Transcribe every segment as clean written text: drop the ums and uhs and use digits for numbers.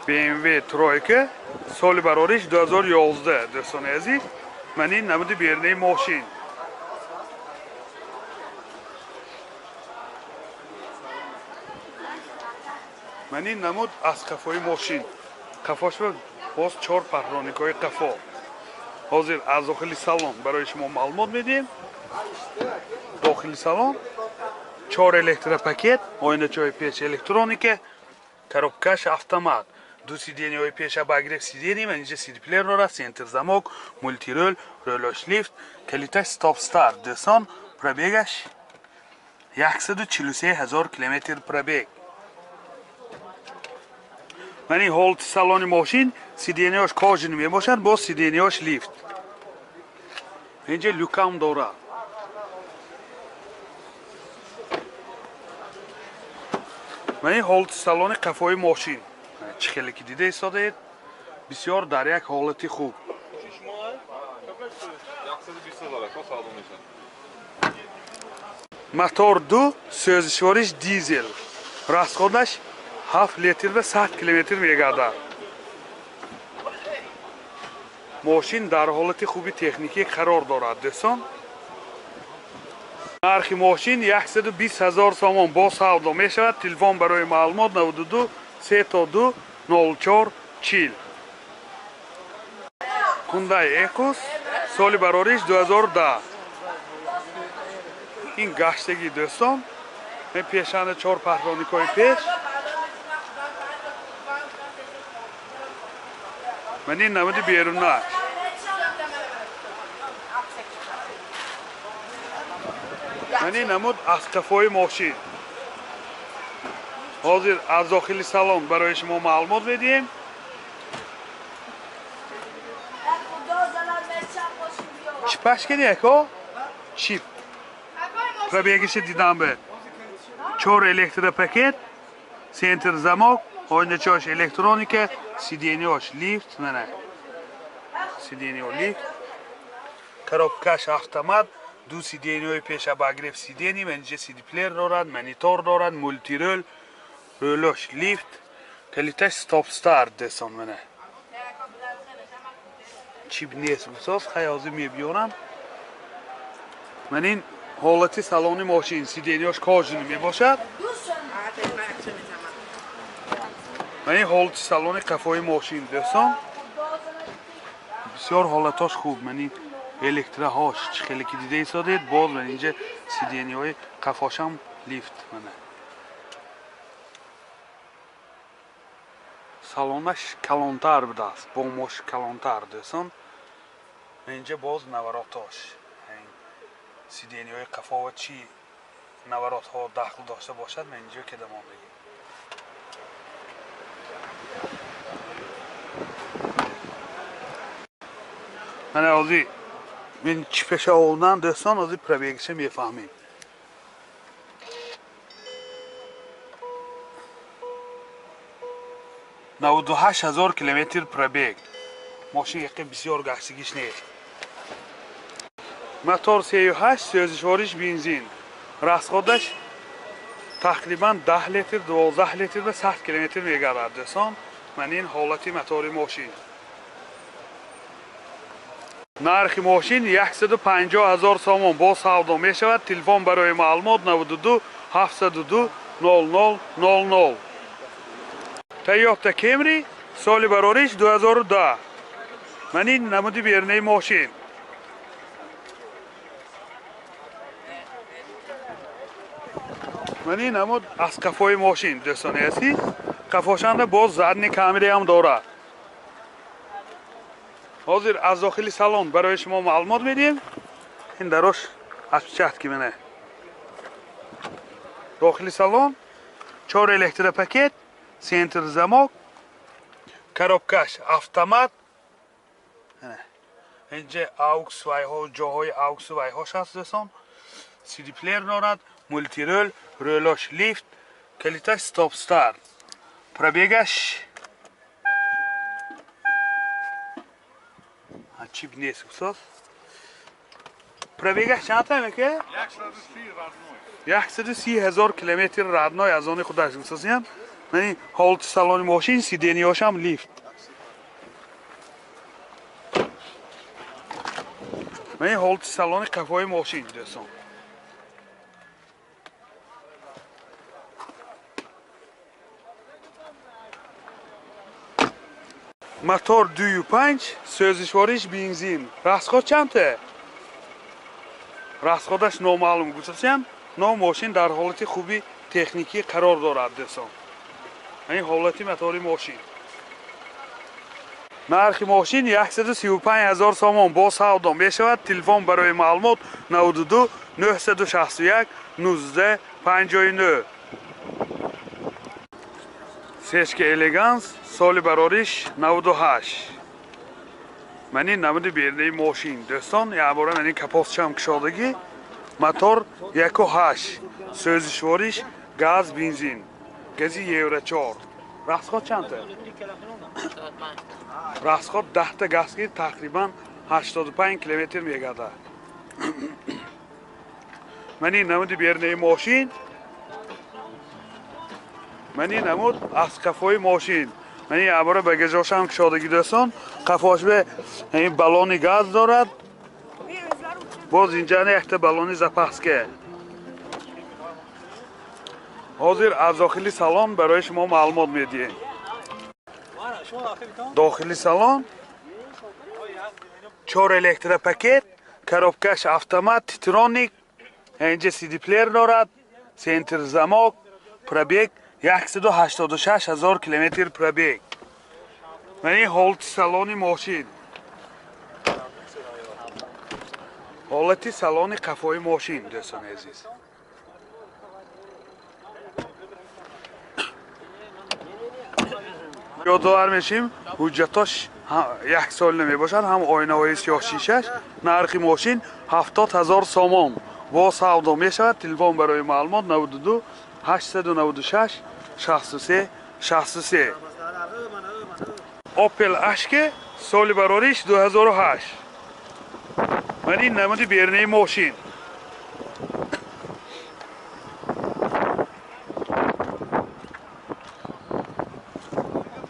BMW тройка соли барориш 2011 дӯстони азиз. Ман ин намуди берунаи мошин. Ман ин намуд аз қафои мошин. Қафош боз 4 парроникҳои қафо. Ҳозир аз дохили салон барои шумо маълумот медиҳем. Дохили салон 4 электропакет, оиначаҳои пеш электроника, коробкаш автомат. Ду сиденияҳои пеш обогрев сидений, ман инҷа сидплеер дорад, центр замок, мультирӯл, рӯлош лифт, калиташ стоп старт. Дӯстон, пробегаш 143 000 километр пробег. Ман ин ҳолати салони мошин, сиденияҳош кожаный мебошад, боз сиденияҳош лифт. Инҷа люкам дорад. Ман ин ҳолати салони қафои мошин. Чӣ хеле ки дида истодаед, бисёр дар як ҳолати хуб. Мотор 2, сӯзишвориш дизел. Расходаш 7 литр ва 100 километр мегардад. Мошин дар ҳолати хуби техникӣ қарор дорад, дӯстон. Нархи мошин 120 000 сомон бо савдо мешавад. Телефон барои маълумот 92 32 04 40. Hyundai Equus соли барориш 2010. Ин гаштагӣ дӯстон, пешанда 4 парроникҳои пеш. Ман ин намуди берунаш. Ман ин намуд аз қафои мошин. Ҳозир аз дохили салон барои шумо маълумот медиҳем. Чипаш кини ако? Чип. Пробегиша дидам бе. 4 электропакет, центр замок, оиначаҳош электроника, сиденияҳош лифт, мана. Сиденияҳо лифт. Коробкаш автомат, ду сиденияҳои пеш обогрев сидений, ман инҷа сидплеер дорад, монитор дорад, мультирӯл, рӯлош лифт, калиташ стоп старт дӯстон мана. Чип нест гуфтоз, хай ҳозир мебиёрам. Ман ин ҳолати салони мошин, сиденияш кожаный мебошад. Ман ин ҳолати салони қафои мошин дӯстон. Бисёр ҳолатош хуб. Ман ин электроҳош чӣ хеле ки дида истодед, боз ман инҷа сиденияҳои қафошам лифт мана. Салонаш калонтар будааст, бо мош калонтар дӯстон. Инҷа боз наворотош, сиденияҳои қафо ва чӣ наворотҳо дахл дошта бошад, ман инҷо кеда мондагӣ. Мана ҳозир ман чипаша овардан дӯстон, ҳозир пробегиша мефаҳмем. 98 000 километр пробег. Мошин яқин бисёр гаштагиш нест. Мотор 3.8, сӯзишвориш бензин. Расходаш тақрибан 10 литр, 12 литр ва 100 километр мегардад дӯстон. Ман ин ҳолати мотори мошин. Нархи мошин 150 000 сомон бо савдо мешавад. Телефон барои маълумот 92 702 00 00. Toyota Camry соли барориш 2010. Ман ин намуди берунаи мошин. Ман ин намуд аз қафои мошин дӯстони азиз. Қафошанда боз задни камераам дорад. Ҳозир аз дохили салон барои шумо маълумот медиҳем. Ин дарош аз чахт ки мана. Дохили салон 4 электропакет, центр замок, коробкаш автомат. Инҷа аукс вайҳо, ҷоҳои аукс вайҳош ҳаст дӯстон. CD плеер дорад, мультирӯл, рӯлош лифт, калиташ стоп старт. Пробегаш чип нест гуфтоз. Пробегаш чанд та мека? 130 000 километр родной аз они худаш гуфтозиям. Мани ҳолати салони мошин, сиденияшам лифт. Мани ҳолати салони қафои мошин, дӯстон. Мотор 2.5, сӯзишвориш бензин. Расход чандта? Расходаш номаълум гуфтасям, но мошин дар ҳолати хуби техникӣ қарор дорад, дӯстон. Ин ҳолати мотори мошин. Нархи мошин 135 000 сомон бо савдо мешавад. Телефон барои маълумот 92 961 19 59. Сешка Элеганс, соли барориш 98. Мани намуди бернаи мошин, дӯстон. Як бора мани капотшам кушодагӣ. Мотор 1.8, сӯзишвориш газ, бензин, гази Евро 4. Расход чандта? Расход 10 газ ки тақрибан 85 километр мегардад. Мани намуди бернаи мошин. Мани намуд аз қафои мошин. Мани якбора багажошам кушодагӣ, дӯстон. Қафош бе ин баллони газ дорад. Боз инҷа якта баллони запаска. Ҳозир аз дохили салон барои шумо маълумот медиҳем. Дохили салон 4 электропакет, коробкаш автомат, титроник, инҷа CD-плеер дорад, центр замок, пробег 186 000 километр пробег. Мани ҳолати салони мошин. Ҳолати салони қафои мошин, дӯстони азиз. Ёдовар мешим, ҳуҷҷатош як сол намебошад, ҳам оинаҳои сиёҳ шишаш. Нархи мошин 70 000 сомон бо савдо мешавад. Телефон барои маълумот 92 896 63 63. Opel Ashke, соли барориш 2008. Мани намуди бернаи мошин.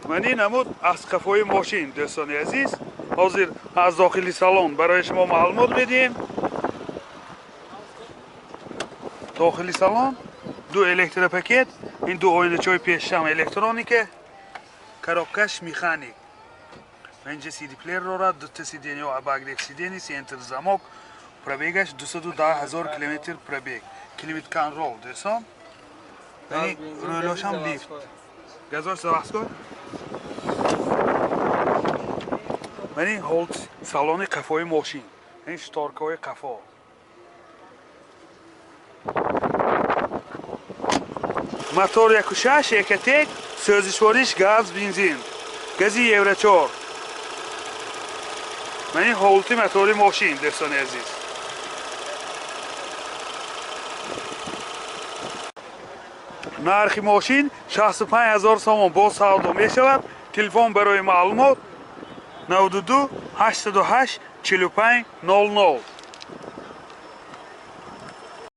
Мани намуд аз қафои мошин, дӯстони азиз. Ҳозир аз дохили салон барои шумо маълумот медиҳем. Дохили салон ду электропакет, ин ду оиначаҳои пешшам электроника, коробкаш механик. Инҷа CD-плеер дорад, дута сиденьё, обогрев сидений, центр замок, пробегаш 210 000 километр пробег. Климат контрол, дӯстон. Яъни рӯлошам лифт. Газош заводской. Мани ҳолт салони қафои мошин. Ин шторкаҳои қафо. Мотор 1.6 Экотек, сӯзишвориш газ, бензин, гази Евро 4. Мани ҳолати мотори мошин, дӯстони азиз. Нархи мошин 65 000 сомон бо савдо мешавад. Телефон барои маълумот 92 808 45 00.